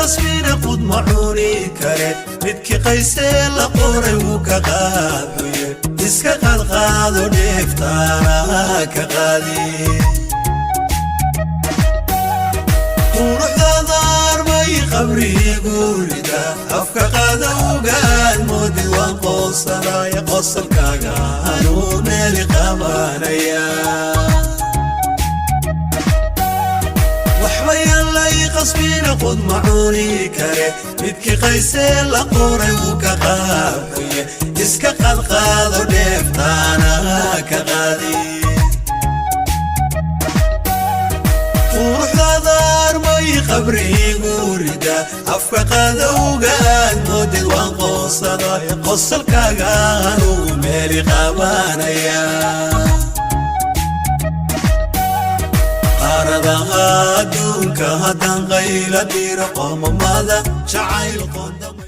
Qasbina qudma cuni kare, midkii qaysee la qoray wuu ka qaabuye. Iska qaadqaado, dheeftaana ka qaadi. Quruxdaada armay qabriigu rida, afka qadowgaad moodid waan qoosanaya, qosalkaaga anuu meeli qabanaya. Waxbayaan lay qasbina qudma cuni kare, midkii qaysee la qoray wuu ka qaabuye. Iska qaadqaado, dheeftaana ka qaadi. Quruxdaada armay qabriigu rida, afka qadowgaad moodid waan qoosaday, qosalkaaga anugu meeli qabanaya. Qaaradaha adduunka haddaan qayla diro, qoomamada jacayl qoondama.